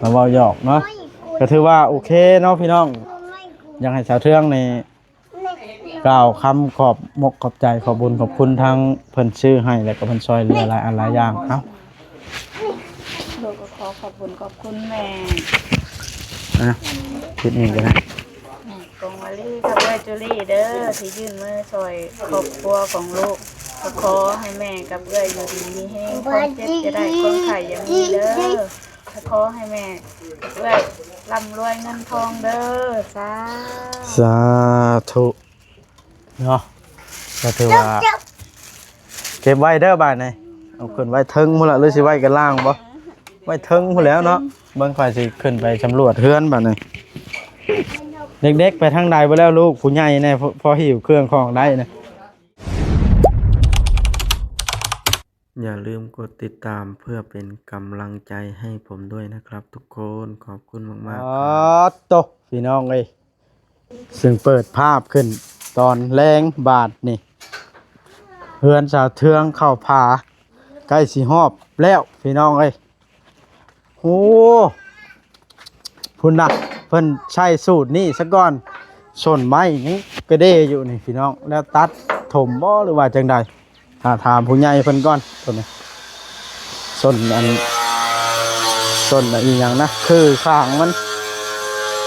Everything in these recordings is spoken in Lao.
ລາວເວົ້າຫຍອກເນາະ ກໍຖືວ່າໂອເຄເນາະພີ່ນ້ອງ. ຢາກໃຫ້ສາວເທືອງນີ້ ກ່າວຄຳຂອບມົກຂອບໃຈ ຂອບບຸນຂອບຄຸນທາງເພິ່ນຊື້ໃຫ້ ແລ້ວກໍເພິ່ນຊ່ອຍເຫຼືອຫຼາຍອັນຫຼາຍຢ່າງ. ເອົ້າ ລູກກໍຂໍຂອບບຸນຂອບຄຸນແມ່ ອ່ະ ຄິດນີ້ກໍໄດ້ ແມ່ກົງວາລີກັບເອື້ອຍຈູລີເດີ ທີ່ຍື່ນມືຊ່ອຍຄອບຄົວຂອງລູກ. ກໍຂໍໃຫ້ແມ່ກັບເອື້ອຍຢູ່ດີມີແຮງ ຄວາມເຈັບຢ່າໄດ້ ຄວາມໄຂ້ຢ່າມີເດີ. ຂໍໃຫ້ແມ່ເອື້ອຍລ່ຳລວຍເງິນທອງເດີ ສາ ສາທຸເນາະ. ກໍຖືວ່າເກັບໄວ້ເດີບາດນີ້ ເອົາຂຶ້ນໄວ້ເທິງພຸ້ນລະ ຫຼືຊິໄວ້ກັນລ່າງບໍ່? ໄວ້ເທິງພຸ້ນແລ້ວເນາະ. ເບິ່ງຂ້ອຍຊິຂຶ້ນໄປສຳຫຼວດເຮືອນບາດນີ້. ເດັກໆໄປທາງໃດເບິດແລ້ວ? ລູກຜູ້ໃຫຍ່ແດ່ ພໍ ພໍຫິ້ວເຄື່ອງຂອງໄດ້ນະ. อย่าลืมกดติดตามเพื่อเป็นกำลังใจให้ผมด้วยนะครับทุกคน ขอบคุณมากๆ ครับ โต พี่น้องเอ้ย ซึ่งเปิดภาพขึ้นตอนแลงบาดนี่ เฮือนสาวเทืองเข้าผา ใกล้สิฮอบแล้ว พี่น้องเอ้ย โอ้ พุ้นนะ เพิ่นใช้สูตรนี้ซะก่อน ส้นไม้ยังกระเด้อยู่นี่พี่น้อง แล้วตัดถมบ่หรือว่าจั่งใด ถ้าถามผู้ใหญ่เพิ่นก่อน ต้นนี้ ส้นอัน ส้นอีหยังนะ คือข้างมัน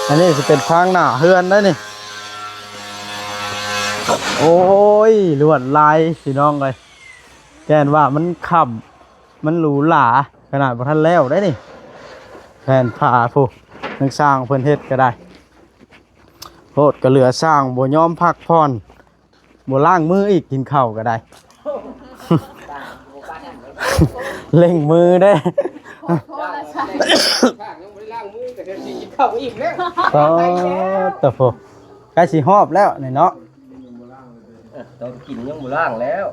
อันนี้สิเป็นทางหน้าเฮือนได้นี่ โอ้ย ลวดลายพี่น้องเอ้ย แก่นว่ามันค่ำ มันหรูหราขนาดบ่ทันแล้วได้นี่ แผ่นผ้าพุ้น นักช่างเพิ่นเฮ็ดก็ได้ โพดก็เหลือช่างบ่ยอมพักผ่อน บ่ล้างมืออีก กินข้าวก็ได้ เร่งมือเด้ ยังบ่ได้ล้างมือ ก็เดี๋ยวสิกินข้าวอิ่มแล้ว อ๋อ ตะโพ ใกล้สิฮอบแล้วนี่เนาะ เออ ตอนกินยังบ่ล้างแล้ว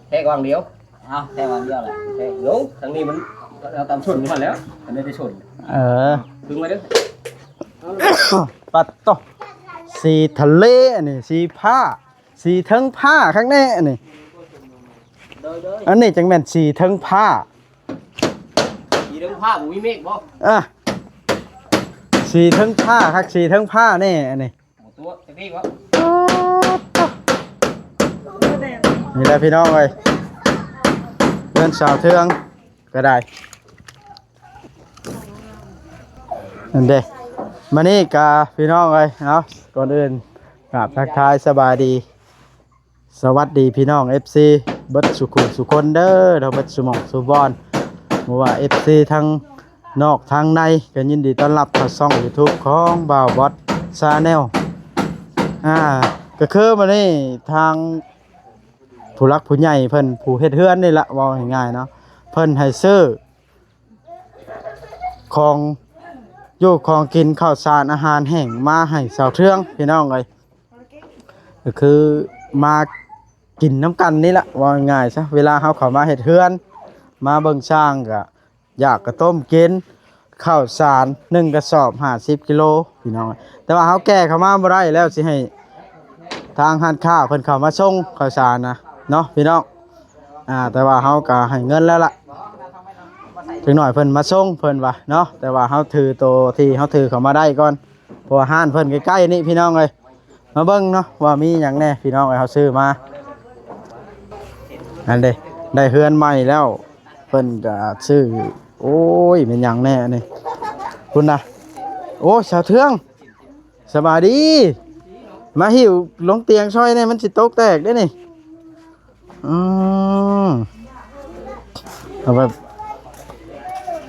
แค่วางเดียว เอาแค่วันเดียวแหละ แค่ลงทางนี้มันเอาตามชนมาแล้ว อันนี้ได้ชน เออ ดึงมาเด้อ ปัดโต สีทะเล อันนี้ สีผ้า สีเทิงผ้าคักแน่ อันนี้ โดย โดย อันนี้จั่งแม่นสีเทิงผ้า สีเทิงผ้าบ่มีเมฆบ่ อ่ะ สีเทิงผ้าคัก สีเทิงผ้าแน่ อันนี้ นี่แหละพี่น้องเอ้ย เฮือนสาวเทืองก็ได้ นั่นเด้ มานี่กะพี่น้องเอ้ย เนาะ ก่อนอื่นกราบทักทายสบายดี สวัสดีพี่น้อง เอฟซี เบิดสุขุสุคนเด้อ เบิดสุหม่องสุบอน บ่ว่า เอฟซี ทั้งนอกทั้งใน ก็ยินดีต้อนรับเข้าช่อง YouTube ของบ่าวบอส Channel อ่า ก็คือมื้อนี้ทางผู้หลักผู้ใหญ่เพิ่น ผู้เฮ็ดเฮือนนี่ละ เว้าง่ายๆเนาะ เพิ่นให้ซื้อ ของอยู่ของกิน ข้าวสารอาหารแห้งมาให้สาวเทืองพี่น้องเอ้ย ก็คือมากินนำกันนี่ละ เว้าง่ายๆซะ เวลาเฮาเข้ามาเฮ็ดเฮือน มาเบิ่งช่างก็อยากข้าวต้มกิน ข้าวสารหนึ่งกระสอบห้าสิบกิโลพี่น้อง แต่ว่าเฮาแก่เข้ามาบ่ได้แล้ว สิให้ทางร้านค้าเพิ่นเข้ามาส่งข้าวสารนะเนาะพี่น้อง อ่า แต่ว่าเฮาก็ให้เงินแล้วล่ะ จักหน่อยเพิ่นมาส่งเพิ่นว่าเนาะ แต่ว่าเฮาถือโตที่เฮาถือเข้ามาได้ก่อน เพราะว่าร้านเพิ่นใกล้ๆนี่พี่น้องเอ้ย มาเบิ่งเนาะว่ามีหยังแน่พี่น้องเอ้ย เฮาซื้อมา อันเด้ ได้เฮือนใหม่แล้ว เพิ่นก็ซื้อ โอ้ย แม่นหยังแน่อันนี้ พุ้นนะ โอ้ย สาวเทือง สบายดี มาหิ้วลงเตียงซ่อยแน่ มันสิตกแตกเด้นี่ อืม เอาแบบ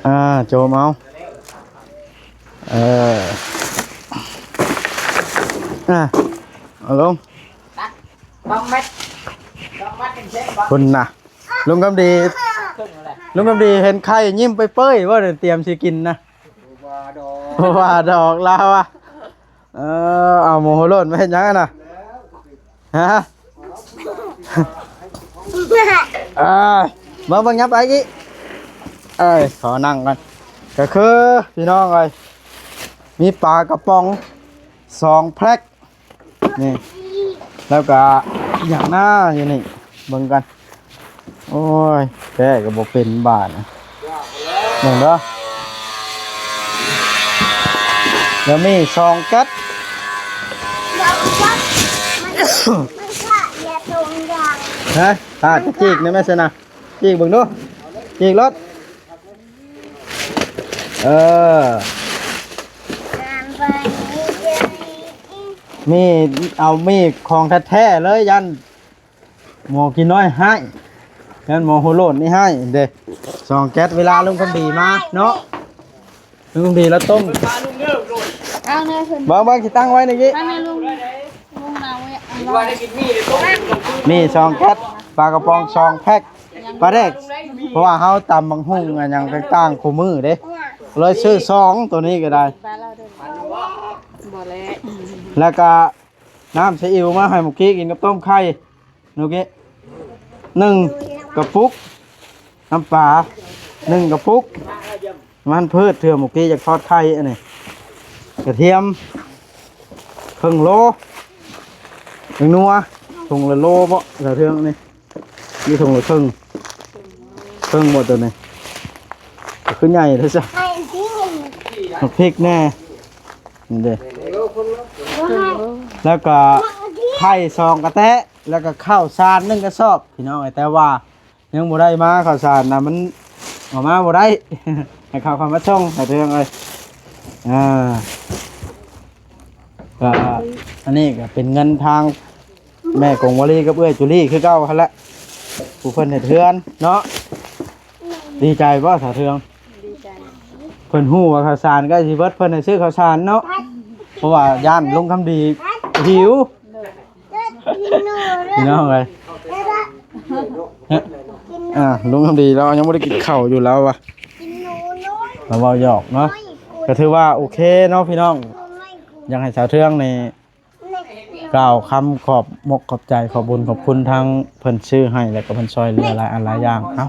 อ่า โจมเอา เออ อ่ะ เอาลง สองเม็ด สองเม็ดเป็นเส้นบ่ พุ้นนะ ลุงคำดี ครึ่งนั่นแหละ ลุงคำดีเห็นไข่ยิ้มเป้ยๆ ว่าเตรียมสิกินนะ ว่าดอก ว่าดอกลาวอะ เออ เอาหมูหัวโล้นมาเฮ็ดหยังอะนะ ฮะ เอ้ย มาเบิ่ง ยับไปอีก เอ้ย ขอนั่งก่อน ก็คือพี่น้องเอ้ย มีปลากระป๋องสองแพ็ค นี่ แล้วก็อีหยังนะอยู่นี่ เบิ่งกัน โอ้ย แกะก็บ่เป็นบาดนะ เบิ่งเด้อ ແລ້ວມີສອງແກັດ ມັນຂາດແຕ່ຕົງຢ່າງ ຮະ ຂາດກະຈີກນະແມ່ຊັ້ນນະ ຈີກເບິ່ງດູ ຈີກໂລດ ເອີ ມີ ເອົາມີຂອງແທ້ໆເລີຍ ຢ້ານໝໍກິນນ້ອຍຮ້າຍ ຢ້ານໝໍຫົວໂລ້ນນີ້ຮ້າຍເດ້ ສອງແກັດ ເວລາລຸງຄຳດີມາເນາະ ລຸງຄຳດີລາວຕົ້ມ ເອົາແນ່ເພິ່ນ ເບິ່ງໆ ຊິຕັ້ງໄວ້ນີ້ ຕັ້ງໃຫ້ລຸງ ລຸງເອົາໄວ້ ມີສອງແກັດ ປາກະປ໋ອງສອງແພັກ ປາແດກ ເພາະວ່າເຮົາຕຳບັກຫຸ່ງອັນຫຍັງຕ່າງໆຄູ່ມື້ເດ້ ເລີຍຊື້ສອງ ໂຕນີ້ກໍໄດ້ ບໍ່ແລ້ວ ແລ້ວກໍນ້ຳຊາອິວມາໃຫ້ໝູ່ກີ້ກິນກັບຕົ້ມໄຂ່ ໜູກີ້ ໜຶ່ງກະປຸກ ນ້ຳປາ ໜຶ່ງກະປຸກ ມັນພືດ ເທື່ອໝູ່ກີ້ຢາກທອດໄຂ່ ອັນນີ້ ກະທຽມ ເຄິ່ງໂລ ແປ້ງນົວ ຖົງລະໂລບໍ ສາວເທື່ອງນີ້ ມີຖົງລະເຄິ່ງ ເຄິ່ງບໍ່ໂຕນີ້ ຄືໃຫຍ່ແທ້ຊະ ໝາກພິກແນ່ ນີ້ເດ້ ແລ້ວກໍໄຂ່ສອງກະແຕະ ແລ້ວກໍເຂົ້າສານໜຶ່ງກະສອບ ພີ່ນ້ອງເອີຍ ແຕ່ວ່າ ຍັງບໍ່ໄດ້ມາ ເຂົ້າສານນະ ມັນເອົາມາບໍ່ໄດ້ ໃຫ້ເຂົາເຂົ້າມາສົ່ງ ສາວເທື່ອງເອີຍ ອ່າ ກໍອັນນີ້ກໍເປັນເງິນທາງແມ່ກົງວາລີກັບເອື້ອຍຈູລີຄືເກົ່າຫັ້ນແຫຼະ ຜູ້ເພິ່ນເຮັດເຮືອນເນາະ ດີໃຈບໍ່ ສາວເທື່ອງ? ດີໃຈ ເພິ່ນຮູ້ວ່າເຂົ້າສານໃກ້ຊິເບິດ ເພິ່ນໃຫ້ຊື້ເຂົ້າສານເນາະ ເພາະວ່າຢ້ານລຸງຄຳດີຫິວ ພີ່ນ້ອງເອີຍ ອ່າ ລຸງຄຳດີລາວຍັງບໍ່ໄດ້ກິນເຂົ້າຢູ່ ລາວວ່າ ລາວເວົ້າຫຍອກເນາະ ກໍຖືວ່າໂອເຄເນາະພີ່ນ້ອງ ຢາກໃຫ້ສາວເທື່ອງນີ້ກ່າວຄຳຂອບມົກຂອບໃຈ ຂອບບຸນຂອບຄຸນທາງເພິ່ນຊື້ໃຫ້ ແລ້ວກໍເພິ່ນຊ່ອຍເຫຼືອຫຼາຍອັນຫຼາຍຢ່າງ ເອົ້າ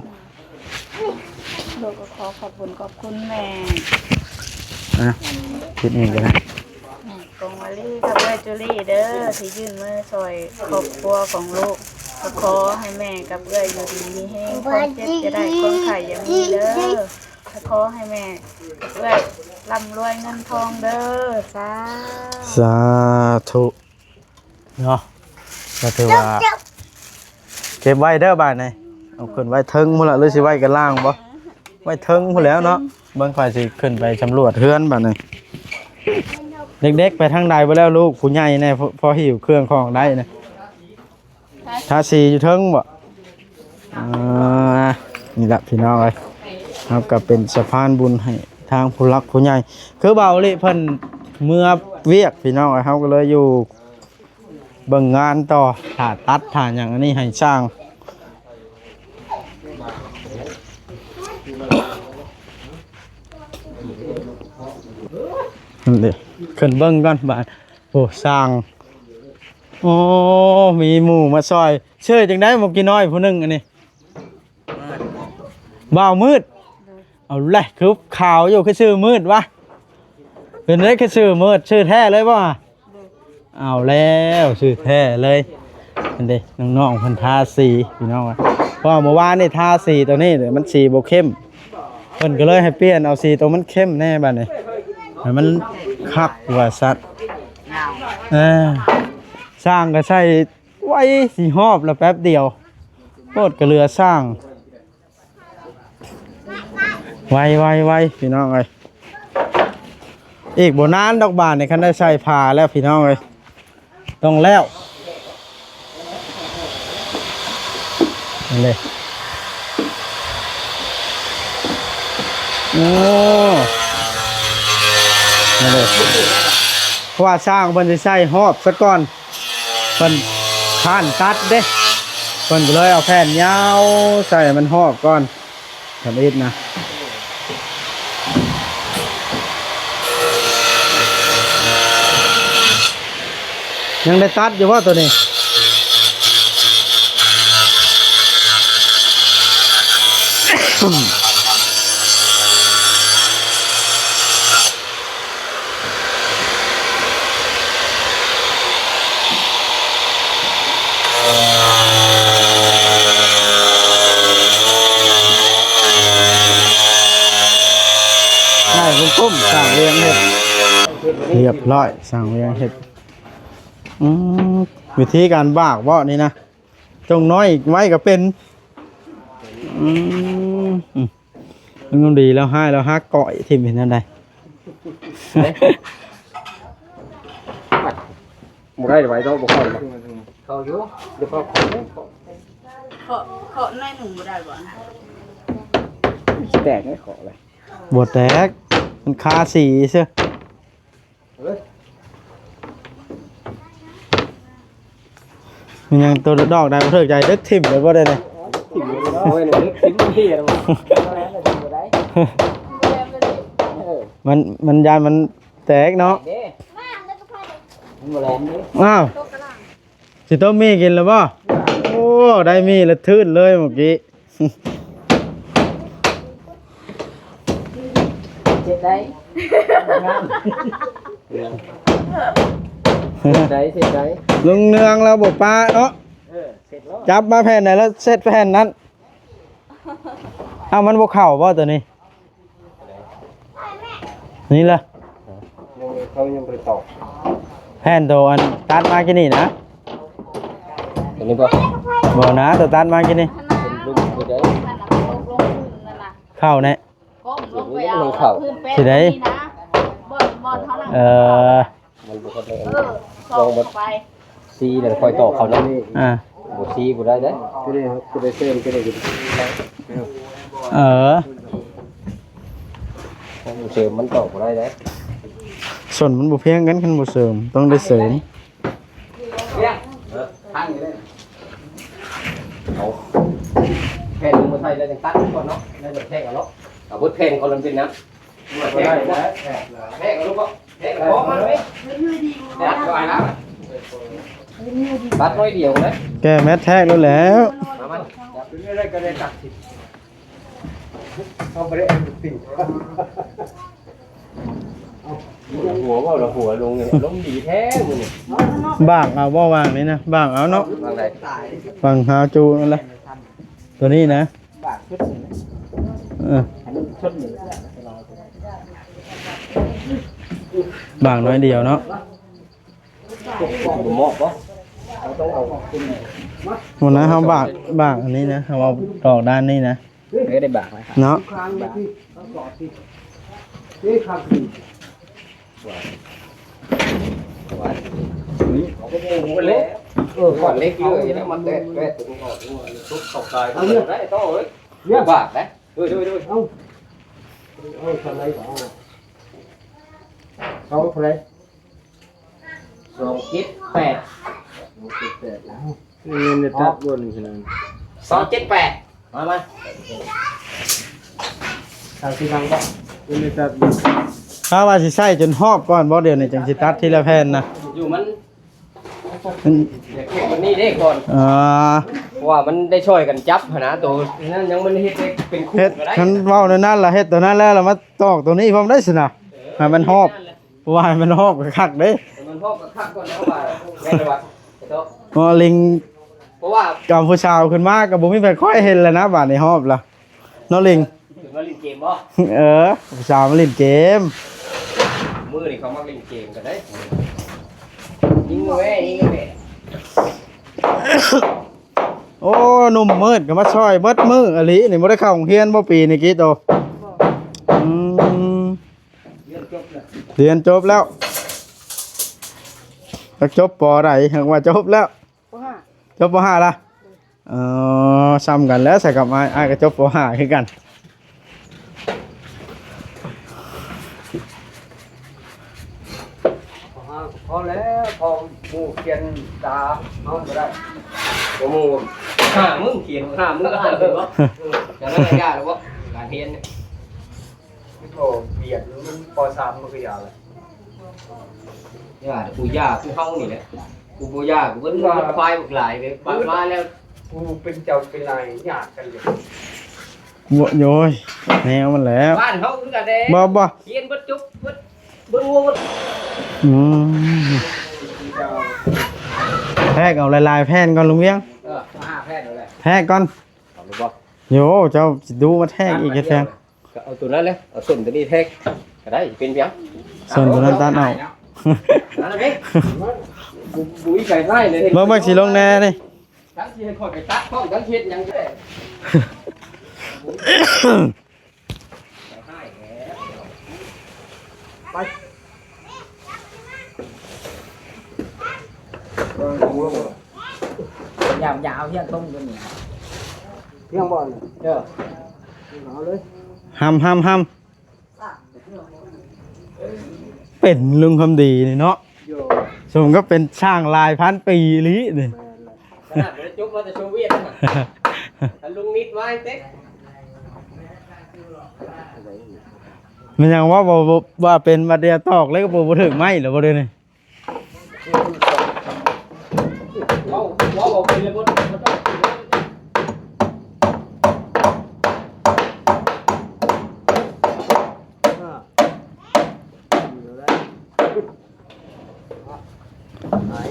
ລູກກໍຂໍຂອບບຸນຂອບຄຸນແມ່ ອ່ະ ຄິດເອງກໍໄດ້ ແມ່ກົງວາລີກັບເອື້ອຍຈູລີເດີ ທີ່ຍື່ນມືຊ່ອຍຄອບຄົວຂອງລູກ ກໍຂໍໃຫ້ແມ່ກັບເອື້ອຍຢູ່ດີມີແຮງ ຄວາມເຈັບຢ່າໄດ້ ຄວາມໄຂ້ຢ່າມີເດີ ກໍຂໍໃຫ້ແມ່ກັບເອື້ອຍລ່ຳລວຍເງິນທອງເດີ ສາ ສາທຸ ເນາະ ກໍຖືວ່າເກັບໄວ້ເດີບາດນີ້ ເອົາຂຶ້ນໄວ້ເທິງພຸ້ນລະ ຫຼືຊິໄວ້ກັນລ່າງບໍ່? ໄວ້ເທິງພຸ້ນແຫຼ້ວເນາະ ເບິ່ງຂ້ອຍຊິຂຶ້ນໄປສຳຫຼວດເຮືອນບາດນີ້ ເດັກໆໄປທາງໃດບໍ່ແລ້ວ ລູກຜູ້ໃຫຍ່ແດ່ ພໍ ພໍຫິ້ວເຄື່ອງຂອງໄດ້ນະ ທາສີຢູ່ເທິງບໍ່? ອ່າ ນີ້ລະພີ່ນ້ອງເອີຍ ເຮົາກໍເປັນສະພານບຸນໃຫ້ທາງຜູ້ຫຼັກຜູ້ໃຫຍ່ ຄືບ່າວລິເພິ່ນເມືອວຽກພີ່ນ້ອງເອີຍ ເຮົາກໍເລີຍຢູ່ເບິ່ງງານຕໍ່ ຖ້າຕັດຖ້າຫຍັງອັນນີ້ໃຫ້ຊ່າງ ນັ້ນເດ້ ຂຶ້ນເບິ່ງກ່ອນບາດ ໂອ້ ຊ່າງ ໂອ້ ມີໝູ່ມາຊ່ອຍ ຊື່ຈັ່ງໃດໝູ່ກີ້ນ້ອຍຜູ້ໜຶ່ງອັນນີ້ ບ່າວມືດ ເອົາແຫຼະ ຄືຂາວຢູ່ ຄືຊື່ມືດວະ ເປັນໄດ ຄືຊື່ມືດ ຊື່ແທ້ເລີຍບໍ່? ເອົາແລ້ວ ຊື່ແທ້ເລີຍ ເຫັນເດ້ ນ້ອງໆເພິ່ນທາສີພີ່ນ້ອງ ເພາະວ່າມື້ວານນີ້ທາສີຕົວນີ້ ມັນສີບໍ່ເຂັ້ມ ເພິ່ນກໍເລີຍໃຫ້ປ່ຽນເອົາສີຕົວມັນເຂັ້ມແດ່ບາດນີ້ ໃຫ້ມັນຄັກວ່າຊັ້ນ ເອີ ຊ່າງກໍໃສ່ໄວ ຊິຮອບລະແປັບດຽວ ໂພດກະເຫຼືອຊ່າງ ໄວໆໆ ພີ່ນ້ອງເອີຍ ອີກບໍ່ນານດອກບາດນີ້ ຄັນໄດ້ໃສ່ຜ້າແລ້ວພີ່ນ້ອງເອີຍ ຕ້ອງແລ້ວ ນີ້ເດ້ ໂອ້ ນີ້ເດ້ ເພາະວ່າຊ່າງເພິ່ນຊິໃສ່ຮອບສາກ່ອນ ເພິ່ນຄ້ານຕັດເດ້ ເພິ່ນກໍເລີຍເອົາແຜ່ນຍາວໃສ່ໃຫ້ມັນຮອບກ່ອນ ທຳອິດນະ ຍັງໄດ້ຕັດຢູ່ບໍ່ໂຕນີ້? ໃຫ້ກຸ້ມໆ ສ້າງວຽງເຮັດ ຮຽບຮ້ອຍ ຊ່າງວຽງເຮັດ. ອືມ ວິທີການບາກເບາະນີ້ນະ ຈົ່ງນ້ອຍໄວ້ກໍເປັນ. ອືມ ອືມ ມັນດີແລ້ວຮ້າຍແລ້ວຮັກ ເກາະຖິ້ມເປັນແນວໃດ? ບໍ່ໄດ້ໄວ້ດອກ ບໍ່ເຂົ້າດອກ. ເຂົ້າຢູ່ ດຽວເຂົ້າ ເຄາະ ເຄາະໜ້ອຍໜຶ່ງບໍ່ໄດ້ບໍ່? ແຕກໄດ້ເຄາະເລີຍ. ບໍ່ແຕກ ມັນຄາສີຊື່. ເອີ ມັນຍັງໂຕດອກໄດ້ບໍ່ຖືກໃຈ ດຶກຖິ້ມໄດ້ບໍ່ໄດ້ນີ້? ຖິ້ມເລີຍເນາະ ໂອ້ຍ ດຶກຖິ້ມເຮີ້ຍແລ້ວ. ບໍ່ໄດ້ ເອີ ມັນ ມັນຢ້ານມັນແຕກເນາະ. ເດ້ ມັນບໍ່ແລ່ນເດ້. ອ້າວ ຊິຕົ້ມໝີ່ກິນແລ້ວບໍ່? ໂອ້ ໄດ້ໝີ່ແລ້ວທືດເລີຍເມື່ອກີ້. ເສດໄດ້ ງາມ ເສດໄດ້ ເສດໄດ້. ລຸງເນືອງລາວບໍ່ປະເນາະ. ເອີ ເສັດແລ້ວ ຈັບມາແຜ່ນໃດລາວເຊັດແຜ່ນນັ້ນ. ເອົ້າ ມັນບໍ່ເຂົ້າບໍ່ໂຕນີ້? ນີ້ລະ ຍັງ ເຂົາຍັງບໍ່ໄດ້ຕອກ. ແຜ່ນໂຕອັນຕັດມາກີ້ນີ້ນະ? ໂຕນີ້ບໍ່? ບໍ່ນະ ໂຕຕັດມາກີ້ນີ້. ເປັນລຸມບໍ່ໄດ້ ເຂົ້າແນ່. ກົ້ມລົງໄປເອົາ ເຂົ້າ ພື້ນແປ້ນ ຊິໄດ້ ນີ້ນະ ບ່ອນ ບ່ອນເຮົານັ່ງ. ເອີ ມັນບໍ່ທັນໄດ້ ເອີ ສ່ອງເຂົ້າໄປ ຊີ້ແລ້ວຄ່ອຍຕອກເຂົ້ານຳ. ອ່າ ບໍ່ຊີ້ບໍ່ໄດ້ເດ້. ຕົວນີ້ເຮົາຈະໄດ້ເສີມຕົວນີ້. ເອີ ບໍ່ເສີມມັນຕອກບໍ່ໄດ້ເດ້. ສົ້ນມັນບໍ່ພຽງກັນ ຄັນບໍ່ເສີມ ຕ້ອງໄດ້ເສີມ. ເອົາແຜ່ນລົງມາໃສ່ແລ້ວຈັ່ງຕັດກ່ອນເນາະ ແລ້ວຈັ່ງແທກເອົາເນາະ. ເອົາເບິດແຜ່ນກ່ອນ ມັນເປັນຫຍັງ? ແທກເອົາເນາະ ແທກເອົາລູກເນາະ ແທກເອົາ ຕັດໜ້ອຍດຽວນະ ແກ້ແມັດແທກໂລດແລ້ວ. ມາ ມາ ເປັນໄດ້ກໍໄດ້ຕັດ. ເຮົາບໍ່ໄດ້ເອົາຕິ່ງ ຫົວເວົ້າລະຫົວລົງນີ້ ອາລົມດີແທ້ມື້ນີ້. ບາກເອົາບໍ່ຫວ່າງນີ້ນະ ບາກເອົາເນາະ ຫວ່າງໃດ? ຫວ່າງຫາຈູນັ້ນແຫຼະ ໂຕນີ້ນະ ບາກຊຸດນີ້ນະ ເອີ ອັນນີ້ຊຸດນີ້ ບາກໜ້ອຍດຽວເນາະ. ບໍ່ເໝາະບໍ່? ເຮົາຕ້ອງເອົາ ບໍ່ນະ ເຮົາບາກ ບາກອັນນີ້ນະ ເຮົາເອົາດອກດ້ານນີ້ນະ. ເອີ ໄດ້ບາກໄວ້ເນາະ ບາກ ເອີ ກ້ອນເຫຼັກເລີຍນະ ມັນແຕກແຕກຕົວນີ້ອອກ ເຂົ້າກາຍໄດ້ຕໍ່ເອີຍ ບາກໄດ້. ໂດຍ ໂດຍ ໂດຍ ເອົາ ເອົາເທົ່າໃດກໍເອົາ ເອົາເທົ່າໃດ? ສອງເຈັດແປດ ສອງເຈັດແປດ ເງິນໄດ້ຕັດບໍ່ນີ້ຂະໜາດ ສອງເຈັດແປດ ມາ ມາ ທາງທີ່ທາງບໍ່ ເງິນໄດ້ຕັດບໍ່ ຖ້າວ່າຊິໃຊ້ຈົນຮອບກ່ອນບໍ່ ດຽວນີ້ຈັ່ງຊິຕັດທີລະແຜ່ນນະ ຢູ່ມັນ ມັນ ຢາກເຮັດແບບນີ້ເດ້ກ່ອນ ອ່າ ເພາະວ່າມັນໄດ້ຊ່ອຍກັນຈັບຫັ້ນນະ ໂຕນັ້ນຍັງມັນເຮັດໄດ້ເປັນຄູ່ ເຮັດ ກໍໄດ້ ຄັນເວົ້າແນວນັ້ນລະ ເຮັດໂຕນັ້ນແລ້ວລະມາຕອກໂຕນີ້ພ້ອມໄດ້ຊັ້ນນະ ເອີ ໃຫ້ມັນຮອບ ເພາະວ່າໃຫ້ມັນຮອບກໍຄັກເດ້ ໃຫ້ມັນຮອບກໍຄັກກ່ອນນະ ວ່າແມ່ນວ່າ ເພາະວ່າລິງ ເພາະວ່າກັບຜູ້ສາວຂຶ້ນມາກໍບໍ່ມີໃຜຄ່ອຍເຫັນແລ້ວນະ ບາດນີ້ຮອບລະ ເນາະລິງ ເພິ່ນມາຫຼິ້ນເກມບໍ່? ເອີ ຜູ້ສາວມາຫຼິ້ນເກມ ມື້ນີ້ເຂົາມັກຫຼິ້ນເກມກັນເດ້ ຍິງແວ່ ຍິງແວ່. ໂອ້ ໜຸ່ມມືດກໍມາຊ່ອຍເບິດມື້ອີ່ຫຼີນີ້ ບໍ່ໄດ້ເຂົ້າໂຮງຮຽນບໍ່ປີນີ້ກີ້ໂຕ? ບໍ່ ອືມ ຮຽນຈົບແລ້ວ ຮຽນຈົບແລ້ວ ຈັກຈົບ ປ.ໃດ ຫາກວ່າຈົບແລ້ວ ປ.ຫ້າ ຈົບ ປ.ຫ້າ ລະ ເອີ ຊ່ຳກັນແຫຼະ ໃສ່ກັບອ້າຍ ອ້າຍກໍຈົບ ປ.ຫ້າ ຄືກັນ ປ.ຫ້າ ກໍພໍແລ້ວ ພໍໝູ່ຂຽນຕາເຮົາບໍ່ໄດ້ ບໍ່ໝູ່ຫ້າມື້ຂຽນ ຫ້າມື້ອ່ານເຫັນບໍ່ ເອີ ຈະໄດ້ໄລຍະແລ້ວບໍ່ ການຮຽນນີ້ ໂອ້ ບຽດ ປ.ສາມ ມັນກໍຢາກແລ້ວ ຢ່າ ຜູ້ຢ່າຄືເຮົານີ້ແຫຼະ ຜູ້ບໍ່ຢ່າກໍເບິ່ງຄວາຍບັກຫຼາຍເດ້ ບາດມາແລ້ວ ຜູ້ເປັນເຈົ້າເປັນນາຍຍາກກັນເລີຍ ໂອ້ຍ ໂອ້ຍ ແນວມັນແຫຼະ ບ້ານເຮົາຄືກັນເດ້ ບໍ່ ບໍ່ ຮຽນເບິດຈົບເບິດ ເບິ່ງງົວເບິດ ອືມ ແທກເອົາຫຼາຍໆແຜ່ນກ່ອນ ລຸງວຽງ ເອີ ຫ້າແຜ່ນເອົາແຫຼະ ແທກກ່ອນ ເອົາແລ້ວບໍ່? ໂຢ ເຈົ້າຊິດຸມາແທກອີກເຮັດຫຍັງ? ກໍເອົາຕົວນັ້ນແຫຼະ ເອົາສົ້ນຕົວນີ້ແທກກໍໄດ້ ເປັນຫຍັງ? ສ່ວນຕົວນັ້ນຕັດອອກ. ນັ້ນແຫຼະເດ້ ບໍ່ ບໍ່ມີໃຜໃຊ້ເລີຍ. ເບິ່ງ ເບິ່ງ ຊິລົງແນ່ນີ້ ທັງຊິໃຫ້ຂ້ອຍໄປຕັດພ້ອມ ທັງເຮັດຫຍັງແທ້. ໄປ ຢ່າ ຢ່າເອົາຮຽງຕົງຕົວນີ້ ຮຽງບໍ່ນີ້ ເອີ ເອົາເລີຍ ຫ້ຳ ຫ້ຳ ຫ້ຳ. ເປັນລຸງຄຳດີນີ້ເນາະ ໂດຍ ສົມກັບເປັນຊ່າງຫຼາຍພັນປີອີ່ຫຼີນີ້. ແມ່ນແຫຼະ ຂະໜາດບໍ່ໄດ້ຈົບມາແຕ່ໂຊວຽດນະ ຄັນລຸງນິດມາເຕັກ ແມ່ນຫຍັງວ່າ ວ່າ ວ່າເປັນບາດດຽວຕອກເລີຍ ກໍບໍ່ ບໍ່ຖືກໄມ້ແລ້ວບໍ່ເດນີ້.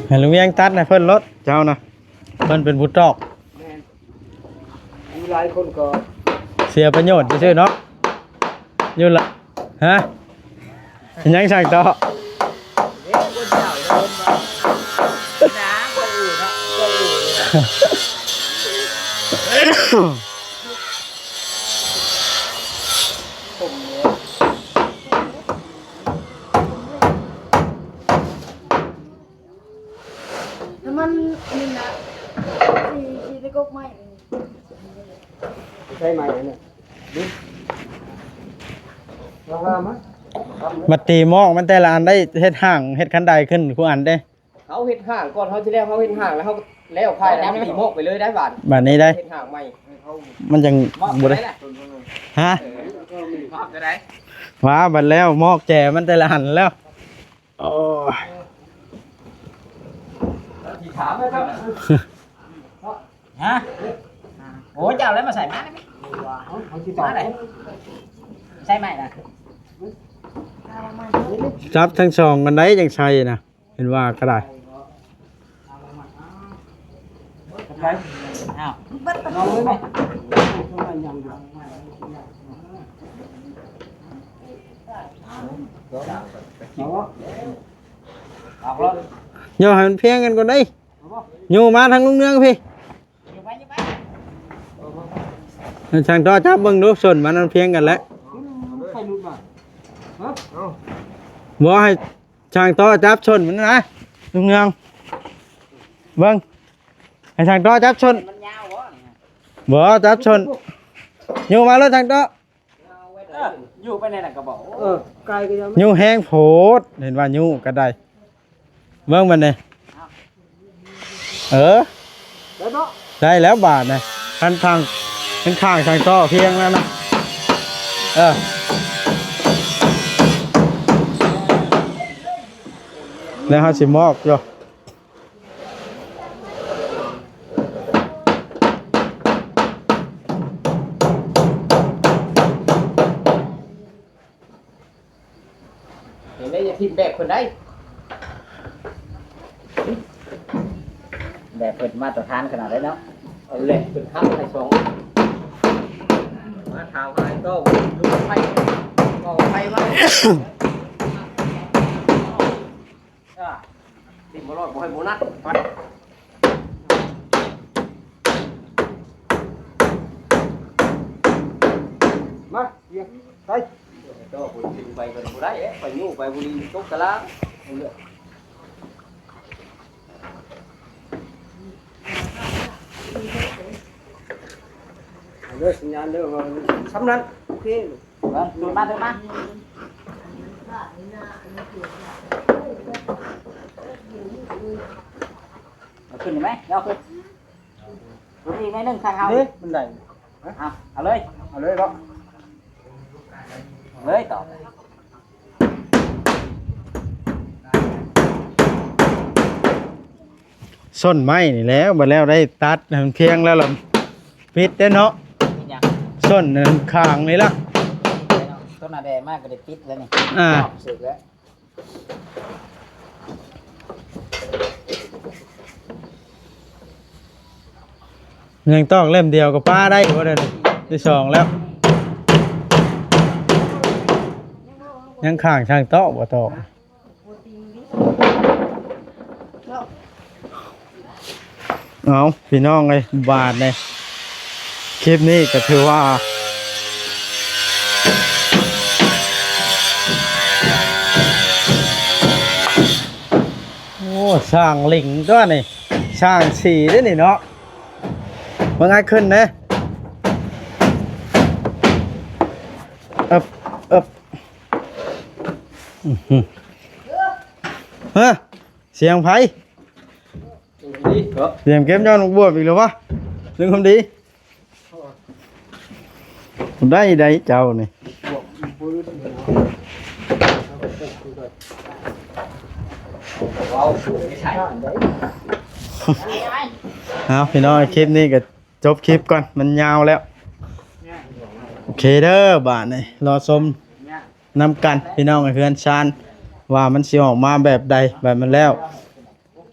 ໃຫ້ລຸງວຽງຕັດໃຫ້ເພິ່ນໂລດ ເຈົ້ານະ ເພິ່ນເປັນຜູ້ຕອກ. ແມ່ນ ມີຫຼາຍຄົນກໍເສຍປະໂຫຍດຊື່ໆເນາະ ຢູ່ລະ ຮະ ເຮັດຫຍັງຊ່າງຕໍ່ ເດ້ ຄົນເฒ່າເດີນມາ ໜາ ຄົນອື່ນເນາະ ຄົນອື່ນເນາະ ຜົມເນາະ. ແລ້ວມັນອັນນີ້ນະ ຊິ ຊິໄດ້ກົກໄມ້ ໃຊ້ໄມ້ອັນນີ້ ມາ ມາ ມາ ມາຕີໝອກມັນແຕ່ລະອັນໄດ້ເຮັດຮ່າງເຮັດຄັນໄດຂຶ້ນຄູ່ອັນເດ້. ເຮົາເຮັດຮ່າງກ່ອນ ເຮົາຊິແລ້ວ ເຮົາເຮັດຮ່າງແລ້ວ ເຮົາກໍແລ້ວພາຍແລ້ວ ມັນຕີໝອກໄປເລີຍໄດ້ບາດ ບາດນີ້ໄດ້ ເຮັດຮ່າງໃໝ່ ມັນຈັ່ງບໍ່ໄດ້ ຮະ ເອີ ມອບໄດ້ ວ່າບັດແລ້ວໝອກແຈມັນແຕ່ລະອັນແລ້ວ. ໂອ້ຍ ທີ່ຖາມແລ້ວເຈົ້າ ຮະ ໂອ້ຍ ເຈົ້າແລ້ວມາໃສ່ມາໄດ້ໄໝ ມາໄດ້ ໃສ່ໄມ້ນະ ຈັບທັງສອງກັນໄດ້ຈັ່ງໃສ່ນະ ເຫັນວ່າກໍໄດ້ ເອົາ ເອົາເລີຍແມ່ ເອົາ ເອົາ ຍໍໃຫ້ມັນພຽງກັນກ່ອນເດ້. ຍູ້ມາທາງລຸງເນືອງພີ້ ຢູ່ໄປ ຢູ່ໄປ ໃຫ້ຊ່າງຕໍ່ຈັບເບິ່ງດູ ສົ້ນມັນມັນພຽງກັນແລ້ວ ໄປຫຼຸດມາ ຮະ ບໍ່ ໃຫ້ຊ່າງຕໍ່ຈັບສົ້ນມັນນະ ລຸງເນືອງ ເບິ່ງ ໃຫ້ຊ່າງຕໍ່ຈັບສົ້ນ ມັນຍາວບໍ່ນີ້ ບໍ່ ຈັບສົ້ນ ຍູ້ມາໂລດຊ່າງຕໍ່. ເອີ ຢູ່ໄປໃນນັ້ນກໍບອກ ເອີ ໄກ່ກໍຍັງ ຍູ້ແຮງໂພດ ເຫັນວ່າຍູ້ກໍໄດ້ ເບິ່ງບັດນີ້ ເອີ ໄດ້ບໍ່ ໄດ້ແລ້ວບາດນີ້ ຄັນທາງ ຄັນຂ້າງທາງຕໍ່ພຽງແລ້ວນະ ເອີ ແລ້ວເຮົາຊິມອກຢູ່. ເຫັນໄດ້ ຢ່າຖິ້ມແບບເພິ່ນໄດ້ ແບບເພິ່ນມາດຕະຖານຂະໜາດໃດເນາະ ເອົາແຫຼະ ເພິ່ນຮັບໃຫ້ສອງ ມາຖາມຫາຕໍ່ ຢູ່ໄປ ເອົາໄປມາ. ອ່າ ຕິດບໍ່ລອດ ບໍ່ໃຫ້ໂບນັດ ໄປ ມາ ວຽງ ໄປ ເຈົ້າບໍ່ກິນໄປກໍບໍ່ໄດ້ເດ້ ໄປຍູ້ໄປບຸລີຕົກຕະລາງ ເອົາເດີ ສັນຍານເດີ ວ່າສ່ຳນັ້ນ ໂອເຄ. ເອີ ໂດດມາ ໂດດມາ ເອົາຂຶ້ນໄດ້ໄໝ? ເອົາຂຶ້ນ ຂຶ້ນອີກໜ້ອຍໜຶ່ງ ທາງເຮົາ ເດ້ ມັນໄດ້ ເອົາ ເອົາເລີຍ ເອົາເລີຍເນາະ ເອົາເລີຍຕໍ່. ສົ້ນໄມ້ນີ້ແຫຼະ ບັດແລ້ວໄດ້ຕັດໃຫ້ມັນພຽງແລ້ວລະປິດເດ້ເນາະ ເປັນຫຍັງ? ສົ້ນອັນຂ້າງນີ້ລະ ຕົ້ນອາແດມາກໍໄດ້ປິດແລ້ວນີ້ ອ່າ ອອກເສກແລ້ວ ຍັງຕອກເຫຼັ້ມດຽວກໍປະໄດ້ບໍ່? ໄດ້ ໄດ້ສອງແລ້ວ. ຍັງຄ້າງຊ່າງເຕາະບໍ່ຕອກ. ເອົາ ພີ່ນ້ອງເອີຍ ບາດນີ້ ຄລິບນີ້ກໍຖືວ່າ ໂອ້ ຊ່າງເຫຼັງຕົວນີ້ ຊ່າງສີເດ້ນີ້ເນາະ. ເບິ່ງອ້າຍຂຶ້ນເດ້ ເອີບ ເອີບ ອື ຮະ ສຽງໃຜ? ສຽງເກັບຍ້ອນບວບອີກແລ້ວວະ? ເລື່ອງຄວາມດີ ໄດ້ ໄດ້ເຈົ້ານີ້. ເອົາ ພີ່ນ້ອງ ຄລິບນີ້ກໍ ຈົບຄລິບກ່ອນ ມັນຍາວແລ້ວ. ໂອເຄເດີ ບາດນີ້ລໍຊົມນຳກັນ ພີ່ນ້ອງ ເຮືອນຊານ ວ່າມັນຊິອອກມາແບບໃດ. ບາດມັນແລ້ວ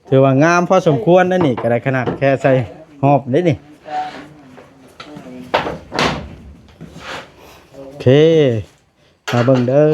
ຖືວ່າງາມພໍສົມຄວນນະນີ້ ກໍໄດ້ຂະໜາດແຄ່ໃສ່ຮອບເດ້ນີ້. ໂອເຄ ມາເບິ່ງເດີ.